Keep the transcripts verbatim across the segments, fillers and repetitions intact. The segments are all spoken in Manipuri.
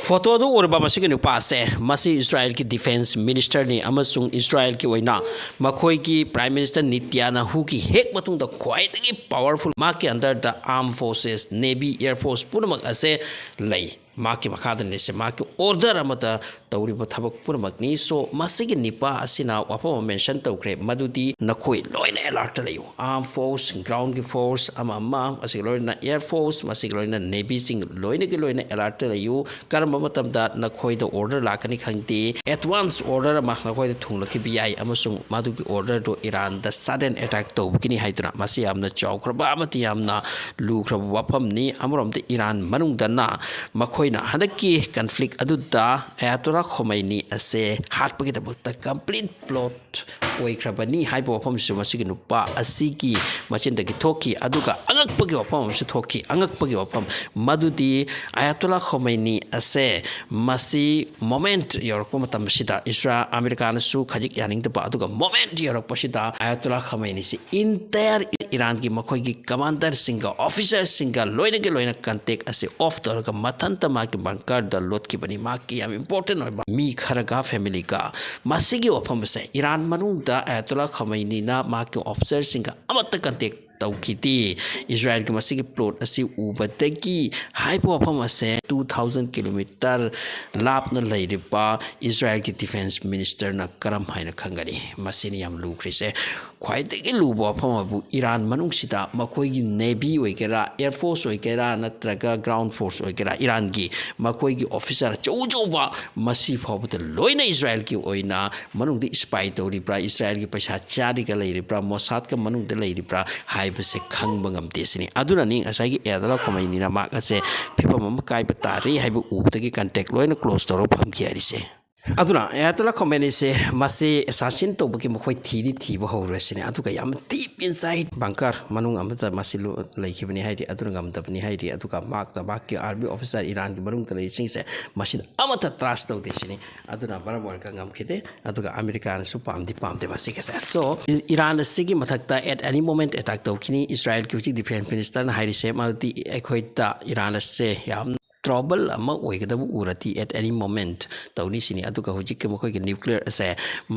ꯐꯣꯇꯣꯗ ꯎꯔꯤꯕ ꯃꯁꯤꯒꯤ ꯅꯨꯄꯥꯁꯦ, ꯃꯁꯤ ꯏꯁꯔꯥꯏꯜꯒꯤ ꯗꯤꯐꯦꯟꯁ ꯃꯤꯅꯤꯁꯇꯔꯅꯤ ꯑꯃꯁꯨꯡ ꯏꯁꯔꯥꯏꯜꯒꯤ ꯑꯣꯏꯅ ꯃꯈꯣꯏꯒꯤ ꯄ꯭ꯔꯥꯏꯝ ꯃꯤꯅꯤꯁꯇꯔ ꯅꯤꯇꯤꯌꯥꯅꯥꯍꯨꯒꯤ ꯍꯦꯛ ꯃꯇꯨꯡꯗ ꯈ꯭ꯋꯥꯏꯗꯒꯤ ꯄꯥꯋꯔꯐꯨꯜ, ꯃꯍꯥꯛꯀꯤ ꯑꯟꯗꯔꯗ ꯑꯥꯔꯝ ꯐꯣꯔꯁꯦꯁ, ꯅꯦꯚꯤ, ꯑꯦꯌꯔ ꯐꯣꯔꯁ ꯄꯨꯝꯅꯃꯛ ꯑꯁꯦ ꯂꯩ꯫ ꯃꯍꯥꯛꯀꯤ ꯃꯈꯥꯗ ꯂꯩꯁꯦ, ꯃꯍꯥꯛꯀꯤ ꯑꯣꯔꯗꯔ ꯑꯃꯗ ꯇꯧꯔꯤꯕ ꯊꯕꯛ ꯄꯨꯝꯅꯃꯛꯅꯤ꯫ So, ꯃꯁꯤꯒꯤ ꯅꯤꯄꯥ ꯑꯁꯤꯅ ꯋꯥꯐꯝ ꯑꯃ ꯃꯦꯟꯁꯟ ꯇꯧꯈ꯭ꯔꯦ, ꯃꯗꯨꯗꯤ ꯅꯈꯣꯏ ꯂꯣꯏꯅ ꯑꯦꯂꯔꯠꯇ ꯂꯩꯌꯨ꯫ ꯑꯥꯔꯝ ꯐꯣꯔꯁ, ꯒ꯭ꯔꯥꯎꯟꯒꯤ ꯐꯣꯔꯁ ꯑꯃ ꯑꯃ, ꯑꯁꯤꯒ ꯂꯣꯏꯅꯅ ꯑꯦꯌꯔ ꯐꯣꯔꯁ, ꯃꯁꯤꯒ ꯂꯣꯏꯅꯅ ꯅꯦꯚꯤꯁꯤꯡ ꯂꯣꯏꯅꯒꯤ ꯂꯣꯏꯅ ꯑꯦꯂꯔꯠꯇ ꯂꯩꯌꯨ꯫ ꯀꯔꯝꯕ ꯃꯇꯝꯗ ꯅꯈꯣꯏꯗ ꯑꯣꯔꯗꯔ ꯂꯥꯛꯀꯅꯤ ꯈꯪꯗꯦ, ꯑꯦꯗꯚꯥꯟꯁ ꯑꯣꯔꯗꯔ ꯑꯃ ꯅꯈꯣꯏꯗ ꯊꯨꯡꯂꯛꯈꯤꯕ ꯌꯥꯏ, ꯑꯃꯁꯨꯡ ꯃꯗꯨꯒꯤ ꯑꯣꯔꯗꯔꯗꯨ ꯏꯔꯥꯟꯗ ꯁꯗꯦꯟ ꯑꯦꯇꯥꯛ ꯇꯧꯕꯒꯤꯅꯤ ꯍꯥꯏꯗꯨꯅ꯫ ꯃꯁꯤ ꯌꯥꯝꯅ ꯆꯥꯎꯈ꯭ꯔꯕ ꯑꯃꯗꯤ ꯌꯥꯝꯅ ꯂꯨꯈ꯭ꯔꯕ ꯋꯥꯐꯝꯅꯤ꯫ ꯑꯃꯔꯣꯝꯗ ꯏꯔꯥꯟ ꯃꯅꯨꯡꯗꯅ ꯃꯈꯣꯏꯅ ꯍꯟꯗꯛꯀꯤ ꯀꯟꯐ꯭ꯂꯤꯛ ꯑꯗꯨꯗ ꯑꯌꯥꯇꯣꯂꯥ ꯈꯣꯃꯩꯅꯤ ꯑꯁꯦ ꯍꯥꯠꯄꯒꯤꯗꯃꯛꯇ ꯀꯝꯄ꯭ꯂꯤꯠ ꯄ꯭ꯂꯣꯠ ꯑꯣꯏꯈ꯭ꯔꯕꯅꯤ ꯍꯥꯏꯕ ꯋꯥꯐꯝꯁꯨ ꯃꯁꯤꯒꯤ ꯅꯨꯄꯥ ꯑꯁꯤꯒꯤ ꯃꯆꯤꯟꯗꯒꯤ ꯊꯣꯛꯈꯤ꯫ ꯑꯗꯨꯒ ꯑꯉꯛꯄꯒꯤ ꯋꯥꯐꯝ ꯑꯃꯁꯨ ꯊꯣꯛꯈꯤ꯫ ꯑꯉꯛꯄꯒꯤ ꯋꯥꯐꯝ ꯃꯗꯨꯗꯤ ꯑꯌꯥꯇꯣꯂꯥ ꯈꯣꯃꯩꯅꯤ ꯑꯁꯦ ꯃꯁꯤ ꯃꯣꯃꯦꯟꯠ ꯌꯧꯔꯛꯄ ꯃꯇꯝ ꯑꯁꯤꯗ ꯏꯁꯔꯥ-, ꯑꯃꯦꯔꯤꯀꯥꯅꯁꯨ ꯈꯖꯤꯛ ꯌꯥꯅꯤꯡꯗꯕ, ꯑꯗꯨꯒ ꯃꯣꯃꯦꯟꯠ ꯌꯧꯔꯛꯄꯁꯤꯗ ꯑꯌꯥꯇꯣꯂꯥ ꯈꯣꯃꯩꯅꯤꯁꯤ ꯏꯟꯇꯌꯔ ꯏꯔꯥꯟꯒꯤ ꯃꯈꯣꯏꯒꯤ ꯀꯃꯥꯟꯗꯔꯁꯤꯡꯒ ꯑꯣꯐꯤꯁꯔꯁꯤꯡꯒ ꯂꯣꯏꯅꯒꯤ ꯂꯣꯏꯅ ꯀꯟꯇꯦꯛ ꯑꯁꯤ ꯑꯣꯐ ꯇꯧꯔꯒ ꯃꯊꯟꯇ ꯃꯥꯒꯤ ꯕꯪꯀꯔꯗ ꯂꯣꯠꯈꯤꯕꯅꯤ꯫ ꯃꯍꯥꯛꯀꯤ ꯌꯥꯝ ꯏꯝꯄꯣꯔꯇꯦꯟ ꯑꯣꯏꯕ ꯃꯤ ꯈꯔꯒ ꯐꯦꯃꯤꯂꯤꯒ꯫ ꯃꯁꯤꯒꯤ ꯋꯥꯐꯝ ꯑꯁꯦ ꯏꯔꯥꯟ ꯃꯅꯨꯡꯗ ꯑꯌꯥꯇꯣꯂꯥ ꯈꯣꯃꯩꯅꯤꯅ ꯃꯍꯥꯛꯀꯤ ꯑꯣꯐꯤꯁꯔꯁꯤꯡꯒ ꯑꯃꯠꯇ ꯀꯟꯇꯦꯛ ꯇꯧꯈꯤꯗꯦ꯫ ꯏꯁꯔꯥꯏꯜꯒꯤ ꯃꯁꯤꯒꯤ ꯄ꯭ꯂꯣꯠ ꯑꯁꯤ ꯎꯕꯗꯒꯤ ꯍꯥꯏꯕ ꯋꯥꯐꯝ ꯑꯁꯦ two thousand kilometer ꯂꯥꯞꯅ ꯂꯩꯔꯤꯕ ꯏꯁꯔꯥꯏꯜꯒꯤ ꯗꯤꯐꯦꯟꯁ ꯃꯤꯅꯤꯁꯇꯔꯅ ꯀꯔꯝ ꯍꯥꯏꯅ ꯈꯪꯒꯅꯤ? ꯃꯁꯤꯅꯤ ꯌꯥꯝ ꯂꯨꯈ꯭ꯔꯤꯁꯦ꯫ ꯈ꯭ꯋꯥꯏꯗꯒꯤ ꯂꯨꯕ ꯋꯥꯐꯝ ꯑꯗꯨꯕꯨ ꯏꯔꯥꯟ ꯃꯅꯨꯡꯁꯤꯗ ꯃꯈꯣꯏꯒꯤ ꯅꯦꯚꯤ ꯑꯣꯏꯒꯦꯔꯥ, ꯑꯦꯌꯔ ꯐꯣꯔꯁ ꯑꯣꯏꯒꯦꯔꯥ, ꯅꯠꯇ꯭ꯔꯒ ꯒ꯭ꯔꯥꯎꯟ ꯐꯣꯔꯁ ꯑꯣꯏꯒꯦꯔꯥ, ꯏꯔꯥꯟꯒꯤ ꯃꯈꯣꯏꯒꯤ ꯑꯣꯐꯤꯁꯥꯔ ꯑꯆꯧ ꯑꯆꯧꯕ ꯃꯁꯤ ꯐꯥꯎꯕꯗ ꯂꯣꯏꯅ ꯏꯁꯔꯥꯏꯜꯒꯤ ꯑꯣꯏꯅ ꯃꯅꯨꯡꯗ ꯏꯁꯄꯥꯏ ꯇꯧꯔꯤꯕ꯭ꯔꯥ, ꯏꯁꯔꯥꯏꯜꯒꯤ ꯄꯩꯁꯥ ꯆꯥꯔꯤꯒ ꯂꯩꯔꯤꯕ꯭ꯔꯥ, ꯃꯣꯁꯥꯗꯀ ꯃꯅꯨꯡꯗ ꯂꯩꯔꯤꯕ꯭ꯔꯥ ꯍꯥꯏꯕꯁꯦ ꯈꯪꯕ ꯉꯝꯗꯦ ꯁꯤꯅꯤ꯫ ꯑꯗꯨꯅꯅꯤ ꯉꯁꯥꯏꯒꯤ ꯑꯌꯥꯇꯣꯂꯥ ꯈꯣꯃꯩꯅꯤꯅ ꯃꯍꯥꯛ ꯑꯁꯦ ꯐꯤꯕꯝ ꯑꯃ ꯀꯥꯏꯕ ꯇꯥꯔꯦ ꯍꯥꯏꯕ ꯎꯕꯗꯒꯤ ꯀꯟꯇꯦꯛ ꯂꯣꯏꯅ ꯀ꯭ꯂꯣꯖ ꯇꯧꯔꯒ ꯐꯝꯈꯤ ꯍꯥꯏꯔꯤꯁꯦ꯫ ꯑꯗꯨꯅ ꯑꯌꯥꯇꯣꯂꯥ ꯈꯣꯃꯩꯅꯤꯁꯦ ꯃꯁꯤ ꯑꯦꯁꯥꯁꯤꯟ ꯇꯧꯕꯒꯤ ꯃꯈꯣꯏ ꯊꯤꯗꯤ ꯊꯤꯕ ꯍꯧꯔꯦ ꯁꯤꯅꯤ꯫ ꯑꯗꯨꯒ ꯌꯥꯝ ꯗꯤꯞ ꯏꯟꯁꯥꯏꯠ ꯕꯪꯀꯔ ꯃꯅꯨꯡ ꯑꯃꯗ ꯃꯁꯤ ꯂꯨ-, ꯂꯩꯈꯤꯕꯅꯤ ꯍꯥꯏꯔꯤ꯫ ꯑꯗꯨꯅ ꯉꯝꯗꯕꯅꯤ ꯍꯥꯏꯔꯤ꯫ ꯑꯗꯨꯒ ꯃꯍꯥꯛꯅ ꯃꯍꯥꯛꯀꯤ ꯑꯥꯔꯃꯤ ꯑꯣꯐꯤꯁꯥꯔ ꯏꯔꯥꯟꯒꯤ ꯃꯅꯨꯡꯗ ꯂꯩꯔꯤꯁꯤꯡꯁꯦ ꯃꯁꯤꯗ ꯑꯃꯠꯇ ꯇ꯭ꯔꯥꯁ ꯇꯧꯗꯦ ꯁꯤꯅꯤ꯫ ꯑꯗꯨꯅ ꯃꯔꯝ ꯑꯣꯏꯔꯒ ꯉꯝꯈꯤꯗꯦ꯫ ꯑꯗꯨꯒ ꯑꯃꯦꯔꯤꯀꯥꯅꯁꯨ ꯄꯥꯝꯗꯤ ꯄꯥꯝꯗꯦ ꯃꯁꯤꯒꯤꯁꯦ꯫ So, ꯏ-, ꯏꯔꯥꯟ ꯑꯁꯤꯒꯤ ꯃꯊꯛꯇ at any moment attack ꯇꯧꯈꯤꯅꯤ꯫ ꯏꯁꯔꯥꯏꯜꯒꯤ ꯍꯧꯖꯤꯛ ꯗꯤꯐꯦꯟꯁ ꯃꯤꯅꯤꯁꯇꯔꯅ ꯍꯥꯏꯔꯤꯁꯦ ꯃꯗꯨꯗꯤ ꯑꯩꯈꯣꯏꯗ ꯏꯔꯥꯟ ꯑꯁꯦ ꯌꯥꯝ trouble ꯑꯃ ꯑꯣꯏꯒꯗꯕ ꯎꯔꯗꯤ at any moment ꯇꯧꯅꯤ ꯁꯤꯅꯤ꯫ ꯑꯗꯨꯒ ꯍꯧꯖꯤꯛꯀꯤ ꯃꯈꯣꯏꯒꯤ nuclear ꯑꯁꯦ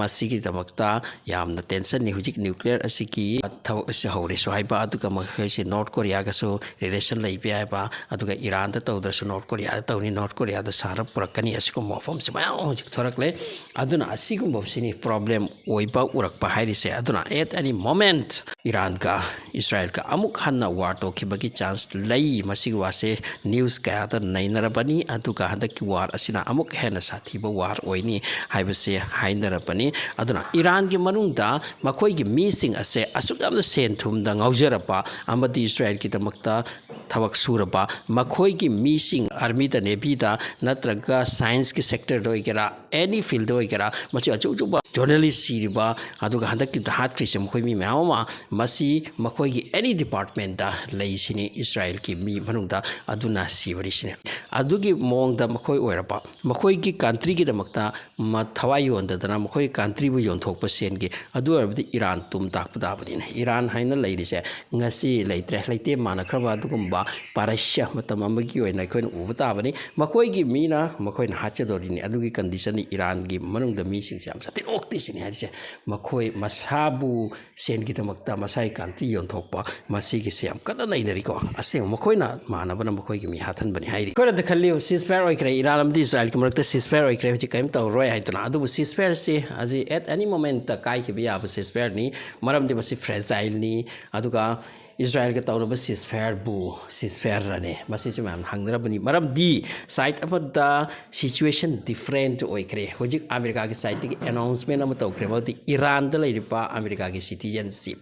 ꯃꯁꯤꯒꯤꯗꯃꯛꯇ ꯌꯥꯝꯅ tensionꯅꯤ꯫ ꯍꯧꯖꯤꯛ nuclear ꯑꯁꯤꯒꯤ ꯊꯕꯛ ꯑꯁꯤ ꯍꯧꯔꯦꯁꯨ ꯍꯥꯏꯕ, ꯑꯗꯨꯒ ꯃꯈꯣꯏꯁꯤ North Koreaꯒꯁꯨ relation ꯂꯩꯕ ꯌꯥꯏ ꯍꯥꯏꯕ, ꯑꯗꯨꯒ ꯏꯔꯥꯟꯗ ꯇꯧꯗ꯭ꯔꯁꯨ North Koreaꯗ ꯇꯧꯅꯤ, North Koreaꯗ ꯁꯥꯔ ꯄꯨꯔꯛꯀꯅꯤ, ꯑꯁꯤꯒꯨꯝꯕ ꯋꯥꯐꯝꯁꯤ ꯃꯌꯥꯝ ꯑꯃ ꯍꯧꯖꯤꯛ ꯊꯣꯔꯛꯂꯦ꯫ ꯑꯗꯨꯅ ꯑꯁꯤꯒꯨꯝꯕꯁꯤꯅꯤ problem ꯑꯣꯏꯕ ꯎꯔꯛꯄ ꯍꯥꯏꯔꯤꯁꯦ꯫ ꯑꯗꯨꯅ at any moment ꯏꯔꯥꯟꯒ ꯏꯁꯔꯥꯏꯜꯒ ꯑꯃꯨꯛ ꯍꯟꯅ war ꯇꯧꯈꯤꯕꯒꯤ chance ꯂꯩ꯫ ꯃꯁꯤꯒꯤ ꯋꯥꯁꯦ news ꯀꯌꯥꯗ ꯅꯩꯅꯔꯕꯅꯤ, ꯑꯗꯨꯒ ꯍꯟꯗꯛꯀꯤ war ꯑꯁꯤꯅ ꯑꯃꯨꯛ ꯍꯦꯟꯅ ꯁꯥꯊꯤꯕ war ꯑꯣꯏꯅꯤ ꯍꯥꯏꯕꯁꯦ ꯍꯥꯏꯅꯔꯕꯅꯤ꯫ ꯑꯗꯨꯅ ꯏꯔꯥꯟꯒꯤ ꯃꯅꯨꯡꯗ ꯃꯈꯣꯏꯒꯤ ꯃꯤꯁꯤꯡ ꯑꯁꯦ ꯑꯁꯨꯛ ꯌꯥꯝꯅ ꯁꯦꯟ ꯊꯨꯝꯗ ꯉꯥꯎꯖꯔꯕ ꯑꯃꯗꯤ ꯏꯁꯔꯥꯏꯜꯒꯤꯗꯃꯛꯇ ꯊꯕꯛ ꯁꯨꯔꯕ ꯃꯈꯣꯏꯒꯤ ꯃꯤꯁꯤꯡ, armyꯗ, navyꯗ ꯅꯠꯇ꯭ꯔꯒ scienceꯀꯤ sectorꯗ ꯑꯣꯏꯒꯦꯔꯥ, any fieldꯗ ꯑꯣꯏꯒꯦꯔꯥ, ꯃꯁꯤ ꯑꯆꯧ ꯑꯆꯧꯕ journalist ꯁꯤꯔꯤꯕ, ꯑꯗꯨꯒ ꯍꯟꯗꯛꯀꯤꯗ ꯍꯥꯠꯈ꯭ꯔꯤꯁꯦ ꯃꯈꯣꯏ ꯃꯤ ꯃꯌꯥꯝ ꯑꯃ, ꯃꯁꯤ ꯃꯈꯣꯏꯒꯤ any departmentꯇ ꯂꯩꯁꯤꯅꯤ ꯏꯁꯔꯥꯏꯜꯒꯤ ꯃꯤ ꯃꯅꯨꯡꯗ, ꯑꯗꯨꯅ ꯁꯤꯕꯅꯤ ꯁꯤꯅꯤ꯫ ꯑꯗꯨꯒꯤ ꯃꯑꯣꯡꯗ ꯃꯈꯣꯏ ꯑꯣꯏꯔꯕ ꯃꯈꯣꯏꯒꯤ countryꯒꯤꯗꯃꯛꯇ ꯃ-, ꯊꯋꯥꯏ ꯌꯣꯟꯗꯗꯅ ꯃꯈꯣꯏꯒꯤ countryꯕꯨ ꯌꯣꯟꯊꯣꯛꯄ ꯁꯦꯟꯒꯤ, ꯑꯗꯨ ꯑꯣꯏꯔꯕꯗꯤ ꯏꯔꯥꯟ ꯇꯨꯝ ꯇꯥꯛꯄ ꯇꯥꯕꯅꯤꯅ꯫ ꯏꯔꯥꯟ ꯍꯥꯏꯅ ꯂꯩꯔꯤꯁꯦ ꯉꯁꯤ ꯂꯩꯇ꯭ꯔꯦ, ꯂꯩꯇꯦꯝ ꯃꯥꯟꯅꯈ꯭ꯔꯕ ꯑꯗꯨꯒꯨꯝꯕ ꯄꯥꯔꯁ꯭ꯌ ꯃꯇꯝ ꯑꯃꯒꯤ ꯑꯣꯏꯅ ꯑꯩꯈꯣꯏꯅ ꯎꯕ ꯇꯥꯕꯅꯤ꯫ ꯃꯈꯣꯏꯒꯤ ꯃꯤꯅ ꯃꯈꯣꯏꯅ ꯍꯥꯠꯆꯗꯣꯔꯤꯅꯤ꯫ ꯑꯗꯨꯒꯤ conditionꯅꯤ ꯏꯔꯥꯟꯒꯤ ꯃꯅꯨꯡꯗ ꯃꯤꯁꯤꯡꯁꯦ ꯌꯥꯝ ꯁꯥꯊꯤꯅ ꯑꯣꯛꯇꯣꯏꯁꯤꯅꯤ ꯍꯥꯏꯔꯤꯁꯦ꯫ ꯃꯈꯣꯏ ꯃꯁꯥꯕꯨ ꯁꯦꯟꯒꯤꯗꯃꯛꯇ ꯃꯁꯥꯒꯤ country ꯌꯣꯟꯊꯣꯛꯄ, ꯃꯁꯤꯒꯤꯁꯦ ꯌꯥꯝ ꯀꯟꯅ ꯂꯩꯅꯔꯤꯀꯣ꯫ ꯑꯁꯦꯡꯕ ꯃꯈꯣꯏꯅ ꯃꯥꯟꯅꯕꯅ ꯃꯈꯣꯏꯒꯤ ꯃꯤ ꯍꯥꯠꯍꯟꯕꯅꯤ ꯍꯥꯏꯔꯤ꯫ ꯑꯩꯈꯣꯏꯅ ꯑꯝꯇ ꯈꯜꯂꯤꯌꯨ, ceasefire ꯑꯣꯏꯈ꯭ꯔꯦ, ꯏꯔꯥꯟ ꯑꯃꯗꯤ ꯏꯁꯔꯥꯏꯜꯒꯤ ꯃꯔꯛꯇ ceasefire ꯑꯣꯏꯈ꯭ꯔꯦ, ꯍꯧꯖꯤꯛ ꯀꯔꯤꯝ ꯇꯧꯔꯔꯣꯏ ꯍꯥꯏꯗꯨꯅ꯫ ꯑꯗꯨꯕꯨ ceasefireꯁꯤ ꯍꯧꯖꯤꯛ at any momentꯇ ꯀꯥꯏꯈꯤꯕ ꯌꯥꯕ ceasefireꯅꯤ, ꯃꯔꯝꯗꯤ ꯃꯁꯤ fragileꯅꯤ꯫ ꯑꯗꯨꯒ ꯏꯁꯔꯥꯏꯜꯒ ꯇꯧꯔꯕ ceasefireꯕꯨ ceasefireꯔꯅꯦ? ꯃꯁꯤꯁꯨ ꯃꯌꯥꯝꯅ ꯍꯪꯅꯔꯕꯅꯤ꯫ ꯃꯔꯝꯗꯤ side ꯑꯃꯗ situation different ꯑꯣꯏꯈ꯭ꯔꯦ꯫ ꯍꯧꯖꯤꯛ ꯑꯃꯦꯔꯤꯀꯥꯒꯤ sideꯇꯒꯤ announcement ꯑꯃ ꯇꯧꯈ꯭ꯔꯦ, ꯃꯗꯨꯗꯤ ꯏꯔꯥꯟꯗ ꯂꯩꯔꯤꯕ ꯑꯃꯦꯔꯤꯀꯥꯒꯤ citizenship,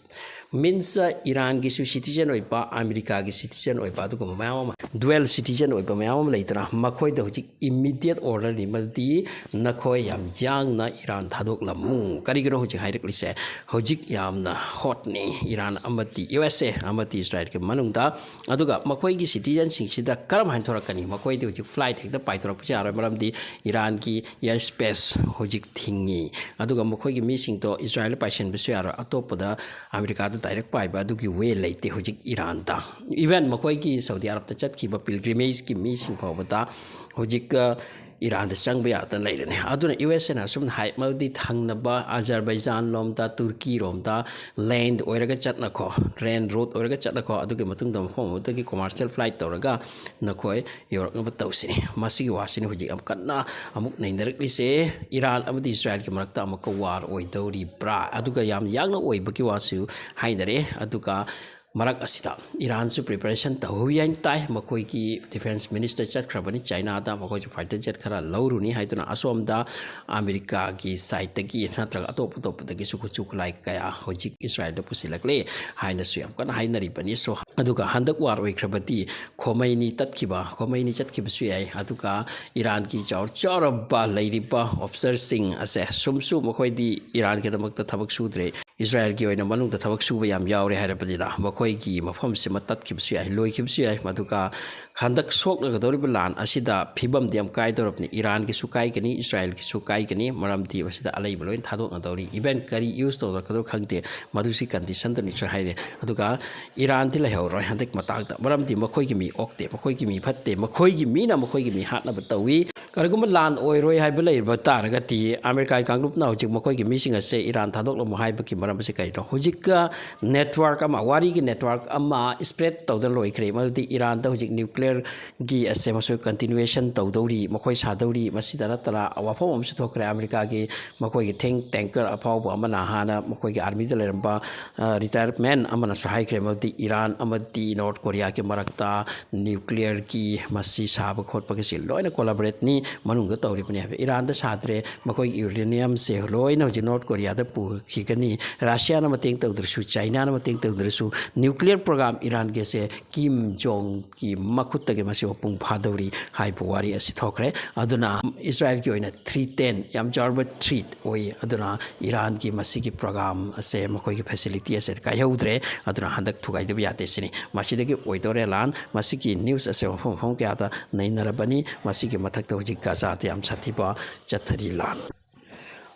means ꯏꯔꯥꯟꯒꯤꯁꯨ citizen ꯑꯣꯏꯕ, ꯑꯃꯦꯔꯤꯀꯥꯒꯤ citizen ꯑꯣꯏꯕ, ꯑꯗꯨꯒꯨꯝꯕ ꯃꯌꯥꯝ ꯑꯃ, dual citizen ꯑꯣꯏꯕ ꯃꯌꯥꯝ ꯑꯃ ꯂꯩꯗꯅ, ꯃꯈꯣꯏꯗ ꯍꯧꯖꯤꯛ immediate orderꯅꯤ, ꯃꯗꯨꯗꯤ ꯅꯈꯣꯏ ꯌꯥꯝ ꯌꯥꯡꯅ ꯏꯔꯥꯟ ꯊꯥꯗꯣꯛꯂꯝꯃꯨ꯫ ꯀꯔꯤꯒꯤꯅꯣ ꯍꯧꯖꯤꯛ ꯍꯥꯏꯔꯛꯂꯤꯁꯦ? ꯍꯧꯖꯤꯛ ꯌꯥꯝꯅ hotꯅꯤ ꯏꯔꯥꯟ ꯑꯃꯗꯤ USA ꯑꯃꯗꯤ ꯏꯁꯔꯥꯏꯜꯒꯤ ꯃꯅꯨꯡꯗ꯫ ꯑꯗꯨꯒ ꯃꯈꯣꯏꯒꯤ citizenꯁꯤꯡꯁꯤꯗ ꯀꯔꯝ ꯍꯥꯏꯅ ꯊꯣꯔꯛꯀꯅꯤ? ꯃꯈꯣꯏꯗꯤ ꯍꯧꯖꯤꯛ flight ꯍꯦꯛꯇ ꯄꯥꯏꯊꯣꯔꯛꯄꯁꯨ ꯌꯥꯔꯣꯏ, ꯃꯔꯝꯗꯤ ꯏꯔꯥꯟꯒꯤ air space ꯍꯧꯖꯤꯛ ꯊꯤꯡꯉꯤ꯫ ꯑꯗꯨꯒ ꯃꯈꯣꯏꯒꯤ ꯃꯤꯁꯤꯡꯗꯣ ꯏꯁꯔꯥꯏꯜꯗ ꯄꯥꯏꯁꯤꯟꯕꯁꯨ ꯌꯥꯔꯣꯏ, ꯑꯇꯣꯞꯄꯗ ꯑꯃꯦꯔꯤꯀꯥꯗ ꯂꯥꯏꯔꯤꯛ ꯄꯥꯏꯕ ꯑꯗꯨꯒꯤ ꯋꯦ ꯂꯩꯇꯦ ꯍꯧꯖꯤꯛ ꯏꯔꯥꯟꯗ꯫ ꯏꯚꯟ ꯃꯈꯣꯏꯒꯤ ꯁꯥꯎꯗꯤ ꯑꯔꯕꯇ ꯆꯠꯈꯤꯕ ꯄꯤꯜꯒ꯭ꯔꯤꯃꯦꯖꯀꯤ ꯃꯤꯁꯤꯡ ꯐꯥꯎꯕꯗ ꯍꯧꯖꯤꯛ, ꯑ, ꯏꯔꯥꯟꯗ ꯆꯪꯕ ꯌꯥꯗꯅ ꯂꯩꯔꯅꯤ꯫ ꯑꯗꯨꯅ ꯌꯨ ꯑꯦꯁ ꯑꯦꯅ ꯑꯁꯨꯝꯅ ꯍꯥꯏ, ꯃꯗꯨꯗꯤ ꯊꯪꯅꯕ ꯑꯖꯔꯕꯩꯖꯥꯟ ꯂꯣꯝꯗ, ꯇꯨꯔꯀꯤ ꯔꯣꯝꯗ ꯂꯦꯟ ꯑꯣꯏꯔꯒ ꯆꯠꯅꯈꯣ, ꯔꯦꯟ ꯔꯣꯗ ꯑꯣꯏꯔꯒ ꯆꯠꯅꯈꯣ, ꯑꯗꯨꯒꯤ ꯃꯇꯨꯡꯗ ꯃꯐꯝ ꯑꯃꯗꯒꯤ ꯀꯣꯃꯔꯁꯤꯌꯦꯜ ꯐ꯭ꯂꯥꯏꯠ ꯇꯧꯔꯒ ꯅꯈꯣꯏ ꯌꯧꯔꯛꯅꯕ ꯇꯧꯁꯤꯅꯤ꯫ ꯃꯁꯤꯒꯤ ꯋꯥꯁꯤꯅꯤ ꯍꯧꯖꯤꯛ ꯌꯥꯝ ꯀꯟꯅ ꯑꯃꯨꯛ ꯅꯩꯅꯔꯛꯂꯤꯁꯦ꯫ ꯏꯔꯥꯟ ꯑꯃꯗꯤ ꯏꯁꯔꯥꯏꯜꯒꯤ ꯃꯔꯛꯇ ꯑꯃꯨꯛꯀ ꯋꯥꯔ ꯑꯣꯏꯗꯧꯔꯤꯕ꯭ꯔꯥ? ꯑꯗꯨꯒ ꯌꯥꯝ ꯌꯥꯡꯅ ꯑꯣꯏꯕꯒꯤ ꯋꯥꯁꯨ ꯍꯥꯏꯅꯔꯦ꯫ ꯑꯗꯨꯒ ꯃꯔꯛ ꯑꯁꯤꯗ ꯏꯔꯥꯟꯁꯨ ꯄ꯭ꯔꯤꯄꯦꯔꯦꯁꯟ ꯇꯧꯍꯧꯏ ꯍꯥꯏꯅ ꯇꯥꯏ꯫ ꯃꯈꯣꯏꯒꯤ ꯗꯤꯐꯦꯟꯁ ꯃꯤꯅꯤꯁꯇꯔ ꯆꯠꯈ꯭ꯔꯕꯅꯤ ꯆꯥꯏꯅꯥꯗ, ꯃꯈꯣꯏꯁꯨ ꯐꯥꯏꯇꯔ ꯖꯦꯠ ꯈꯔ ꯂꯧꯔꯨꯅꯤ ꯍꯥꯏꯗꯨꯅ꯫ ꯑꯁꯣꯝꯗ ꯑꯃꯦꯔꯤꯀꯥꯒꯤ ꯁꯥꯏꯠꯇꯒꯤ ꯅꯠꯇ꯭ꯔꯒ ꯑꯇꯣꯞ ꯑꯇꯣꯞꯄꯗꯒꯤꯁꯨ ꯈꯨꯠꯁꯨ ꯈꯨꯠꯂꯥꯏ ꯀꯌꯥ ꯍꯧꯖꯤꯛ ꯏꯁꯔꯥꯏꯜꯗ ꯄꯨꯁꯤꯜꯂꯛꯂꯦ ꯍꯥꯏꯅꯁꯨ ꯌꯥꯝ ꯀꯟꯅ ꯍꯥꯏꯅꯔꯤꯕꯅꯤ꯫ So, ꯑꯗꯨꯒ ꯍꯟꯗꯛ ꯋꯥꯔ ꯑꯣꯏꯈ꯭ꯔꯕꯗꯤ ꯈꯣꯃꯩꯅꯤ ꯇꯠꯈꯤꯕ, ꯈꯣꯃꯩꯅꯤ ꯆꯠꯈꯤꯕꯁꯨ ꯌꯥꯏ꯫ ꯑꯗꯨꯒ ꯏꯔꯥꯟꯒꯤ ꯆꯥꯎꯔ ꯆꯥꯎꯔꯕ ꯂꯩꯔꯤꯕ ꯑꯣꯐꯤꯁꯔꯁꯤꯡ ꯑꯁꯦ ꯁꯨꯝꯁꯨ ꯃꯈꯣꯏꯗꯤ ꯏꯔꯥꯟꯒꯤꯗꯃꯛꯇ ꯊꯕꯛ ꯁꯨꯗ꯭ꯔꯦ, ꯏꯁꯔꯥꯏꯜꯒꯤ ꯑꯣꯏꯅ ꯃꯅꯨꯡꯗ ꯊꯕꯛ ꯁꯨꯕ ꯌꯥꯝ ꯌꯥꯎꯔꯦ ꯍꯥꯏꯔꯕꯅꯤꯅ ꯃꯈꯣꯏꯒꯤ ꯃꯐꯝꯁꯤꯃ ꯇꯠꯈꯤꯕꯁꯨ ꯌꯥꯏ, ꯂꯣꯏꯈꯤꯕꯁꯨ ꯌꯥꯏ꯫ ꯃꯗꯨꯒ ꯍꯟꯗꯛ ꯁꯣꯛꯅꯒꯗꯧꯔꯤꯕ ꯂꯥꯟ ꯑꯁꯤꯗ ꯐꯤꯕꯝꯗꯤ ꯌꯥꯝ ꯀꯥꯏꯗꯧꯔꯕꯅꯤ꯫ ꯏꯔꯥꯟꯒꯤꯁꯨ ꯀꯥꯏꯒꯅꯤ, ꯏꯁꯔꯥꯏꯜꯒꯤꯁꯨ ꯀꯥꯏꯒꯅꯤ, ꯃꯔꯝꯗꯤ ꯃꯁꯤꯗ ꯑꯂꯩꯕ ꯂꯣꯏꯅ ꯊꯥꯗꯣꯛꯅꯗꯧꯔꯤ꯫ ꯏꯚꯟ ꯀꯔꯤ ꯌꯨꯁ ꯇꯧꯔꯛꯀꯗꯧꯔꯣ ꯈꯪꯗꯦ, ꯃꯗꯨꯁꯤ ꯀꯟꯗꯤꯁꯟꯗꯨꯅꯤꯁꯨ ꯍꯥꯏꯔꯦ꯫ ꯑꯗꯨꯒ ꯏꯔꯥꯟꯗꯤ ꯂꯩꯍꯧꯔꯣꯏ ꯍꯟꯗꯛ ꯃꯇꯥꯡꯗ, ꯃꯔꯝꯗꯤ ꯃꯈꯣꯏꯒꯤ ꯃꯤ ꯑꯣꯛꯇꯦ, ꯃꯈꯣꯏꯒꯤ ꯃꯤ ꯐꯠꯇꯦ, ꯃꯈꯣꯏꯒꯤ ꯃꯤꯅ ꯃꯈꯣꯏꯒꯤ ꯃꯤ ꯍꯥꯠꯅꯕ ꯇꯧꯏ꯫ ꯀꯔꯤꯒꯨꯝꯕ ꯂꯥꯟ ꯑꯣꯏꯔꯣꯏ ꯍꯥꯏꯕ ꯂꯩꯔꯕ ꯇꯥꯔꯒꯗꯤ ꯑꯃꯦꯔꯤꯀꯥꯒꯤ ꯀꯥꯡꯂꯨꯞꯅ ꯍꯧꯖꯤꯛ ꯃꯈꯣꯏꯒꯤ ꯃꯤꯁꯤꯡ ꯑꯁꯦ ꯏꯔꯥꯟ ꯊꯥꯗꯣꯛꯂꯝꯃꯨ ꯍꯥꯏꯕꯒꯤ ꯃꯔꯝ ꯑꯁꯤ ꯀꯔꯤꯅꯣ? ꯍꯧꯖꯤꯛꯀ ꯅꯦꯠꯋꯥꯔꯛ ꯑꯃ, ꯋꯥꯔꯤꯒꯤ ꯅꯦꯠꯋꯥꯔꯛ ꯑꯃ ꯁ꯭ꯄ꯭ꯔꯦꯗ ꯇꯧꯗꯨꯅ ꯂꯣꯏꯈ꯭ꯔꯦ꯫ ꯃꯗꯨꯗꯤ ꯏꯔꯥꯟꯗ ꯍꯧꯖꯤꯛ ꯅ꯭ꯌꯨꯀ꯭ꯂꯤꯌꯔꯒꯤ ꯑꯁꯦ ꯃꯁꯣꯏ ꯀꯟꯇꯤꯅ꯭ꯌꯨꯑꯦꯁꯟ ꯇꯧꯗꯧꯔꯤ, ꯃꯈꯣꯏ ꯁꯥꯗꯧꯔꯤ꯫ ꯃꯁꯤꯗ ꯅꯠꯇꯅ ꯋꯥꯐꯝ ꯑꯃꯁꯨ ꯊꯣꯛꯈ꯭ꯔꯦ꯫ ꯑꯃꯦꯔꯤꯀꯥꯒꯤ ꯃꯈꯣꯏꯒꯤ ꯊꯤꯡ ꯇꯦꯡꯀꯔ ꯑꯐꯥꯎꯕ ꯑꯃꯅ, ꯍꯥꯟꯅ ꯃꯈꯣꯏꯒꯤ ꯑꯥꯔꯃꯤꯗ ꯂꯩꯔꯝꯕ, ꯑ, ꯔꯤꯇꯥꯌꯔꯃꯦꯟ ꯑꯃꯅꯁꯨ ꯍꯥꯏꯈ꯭ꯔꯦ, ꯃꯗꯨꯗꯤ ꯏꯔꯥꯟ ꯑꯃꯗꯤ ꯅꯣꯔꯠ ꯀꯣꯔꯤꯌꯥꯒꯤ ꯃꯔꯛꯇ ꯅ꯭ꯌꯨꯀ꯭ꯂꯤꯌꯔꯒꯤ ꯃꯁꯤ ꯁꯥꯕ ꯈꯣꯠꯄꯒꯤꯁꯤ ꯂꯣꯏꯅ ꯀꯣꯂꯥꯕꯣꯔꯦꯠꯅꯤ ꯃꯅꯨꯡꯗ ꯇꯧꯔꯤꯕꯅꯤ ꯍꯥꯏꯕ꯫ ꯏꯔꯥꯟꯗ ꯁꯥꯗ꯭ꯔꯦ, ꯃꯈꯣꯏꯒꯤ ꯌꯨꯔꯦꯅꯤꯌꯝꯁꯦ ꯂꯣꯏꯅ ꯍꯧꯖꯤꯛ ꯅꯣꯔꯠ ꯀꯣꯔꯤꯌꯥꯗ ꯄꯨꯈꯤꯒꯅꯤ꯫ ꯔꯁꯤꯌꯥꯅ ꯃꯇꯦꯡ ꯇꯧꯗ꯭ꯔꯁꯨ, ꯆꯥꯏꯅꯥꯅ ꯃꯇꯦꯡ ꯇꯧꯗ꯭ꯔꯁꯨ, ꯅ꯭ꯌꯨꯀ꯭ꯂꯤꯌꯔ ꯄ꯭ꯔꯣꯒ꯭ꯔꯥꯝ ꯏꯔꯥꯟꯒꯤꯁꯦ ꯀꯤꯝ ꯖꯣꯡꯒꯤ ꯃꯈꯨꯠꯇꯒꯤ ꯃꯁꯤ ꯃꯄꯨꯡ ꯐꯥꯗꯧꯔꯤ ꯍꯥꯏꯕ ꯋꯥꯔꯤ ꯑꯁꯤ ꯊꯣꯛꯈ꯭ꯔꯦ꯫ ꯑꯗꯨꯅ ꯏꯁꯔꯥꯏꯜꯒꯤ ꯑꯣꯏꯅ ꯊ꯭ꯔꯤ ꯇꯦꯟ, ꯌꯥꯝ ꯆꯥꯎꯔꯕ ꯊ꯭ꯔꯤꯠ ꯑꯣꯏ꯫ ꯑꯗꯨꯅ ꯏꯔꯥꯟꯒꯤ ꯃꯁꯤꯒꯤ ꯄ꯭ꯔꯣꯒ꯭ꯔꯥꯝ ꯑꯁꯦ, ꯃꯈꯣꯏꯒꯤ ꯐꯦꯁꯤꯂꯤꯇꯤ ꯑꯁꯦ ꯀꯥꯏꯍꯧꯗ꯭ꯔꯦ꯫ ꯑꯗꯨꯅ ꯍꯟꯗꯛ ꯊꯨꯒꯥꯏꯗꯕ ꯌꯥꯗꯦ ꯁꯤꯅꯤ꯫ ꯃꯁꯤꯗꯒꯤ ꯑꯣꯏꯗꯧꯔꯦ ꯂꯥꯟ꯫ ꯃꯁꯤꯒꯤ ꯅ꯭ꯌꯨꯁ ꯑꯁꯦ ꯃꯐꯝ ꯃꯐꯝ ꯀꯌꯥꯗ ꯅꯩꯅꯔꯕꯅꯤ꯫ ꯃꯁꯤꯒꯤ ꯃꯊꯛꯇ ꯍꯧꯖꯤꯛ ꯒꯥꯖꯥꯗ ꯌꯥꯝ ꯁꯥꯊꯤꯕ ꯆꯠꯊꯔꯤ ꯂꯥꯟ꯫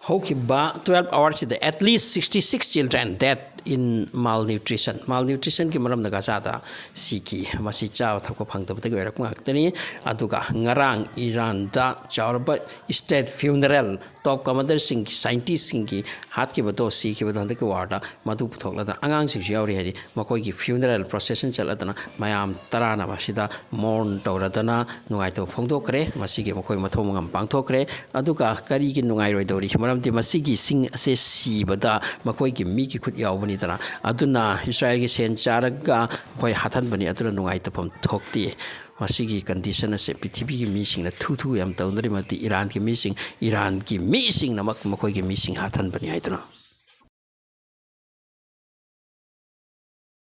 ꯍꯧꯈꯤꯕ twelve hours ꯁꯤꯗ at least sixty six children dead in malnutrition, malnutritionꯒꯤ ꯃꯔꯝꯗ ꯒꯥꯖꯥꯗ ꯁꯤꯈꯤ꯫ ꯃꯁꯤ ꯆꯥꯕ ꯊꯛꯄ ꯐꯪꯗꯕꯗꯒꯤ ꯑꯣꯏꯔꯛꯄ ꯉꯥꯛꯇꯅꯤ꯫ ꯑꯗꯨꯒ ꯉꯔꯥꯡ ꯏꯔꯥꯟꯗ ꯆꯥꯎꯔꯕ state funeral, top commanderꯁꯤꯡꯒꯤ, scientistꯁꯤꯡꯒꯤ ꯍꯥꯠꯈꯤꯕꯗꯣ, ꯁꯤꯈꯤꯕꯗꯣ ꯍꯟꯗꯛꯀꯤ warꯗ, ꯃꯗꯨ ꯄꯨꯊꯣꯛꯂꯗꯅ ꯑꯉꯥꯡꯁꯤꯡꯁꯨ ꯌꯥꯎꯔꯤ ꯍꯥꯏꯗꯤ, ꯃꯈꯣꯏꯒꯤ funeral procession ꯆꯠꯂꯗꯅ ꯃꯌꯥꯝ ꯇꯔꯥꯅ ꯃꯁꯤꯗ mourn ꯇꯧꯔꯗꯅ ꯅꯨꯡꯉꯥꯏꯇꯕ ꯐꯣꯡꯗꯣꯛꯈ꯭ꯔꯦ꯫ ꯃꯁꯤꯒꯤ ꯃꯈꯣꯏ ꯃꯊꯧ ꯃꯉꯝ ꯄꯥꯡꯊꯣꯛꯈ꯭ꯔꯦ꯫ ꯑꯗꯨꯒ ꯀꯔꯤꯒꯤ ꯅꯨꯡꯉꯥꯏꯔꯣꯏꯗꯧꯔꯤ? ꯃꯔꯝꯗꯤ ꯃꯁꯤꯒꯤ ꯁꯤꯡ ꯑꯁꯦ ꯁꯤꯕꯗ ꯃꯈꯣꯏꯒꯤ ꯃꯤꯒꯤ ꯈꯨꯠ ꯌꯥꯎꯕꯅꯤꯗꯅ꯫ ꯑꯗꯨꯅ ꯏꯁꯔꯥꯌꯦꯜꯒꯤ ꯁꯦꯟ ꯆꯥꯔꯒ ꯃꯈꯣꯏ ꯍꯥꯠꯍꯟꯕꯅꯤ꯫ ꯑꯗꯨꯅ ꯅꯨꯡꯉꯥꯏꯇꯐꯝ ꯊꯣꯛꯇꯦ꯫ ꯃꯁꯤꯒꯤ condition ꯑꯁꯦ ꯄ꯭ꯔꯤꯊꯤꯕꯤꯒꯤ ꯃꯤꯁꯤꯡꯅ ꯊꯨ ꯊꯨ ꯌꯥꯝ ꯇꯧꯅꯔꯤ꯫ ꯃꯗꯨꯗꯤ ꯏꯔꯥꯟꯒꯤ ꯃꯤꯁꯤꯡ, ꯏꯔꯥꯟꯒꯤ ꯃꯤꯁꯤꯡꯅꯃꯛ ꯃꯈꯣꯏꯒꯤ ꯃꯤꯁꯤꯡ ꯍꯥꯠꯍꯟꯕꯅꯤ ꯍꯥꯏꯗꯨꯅ꯫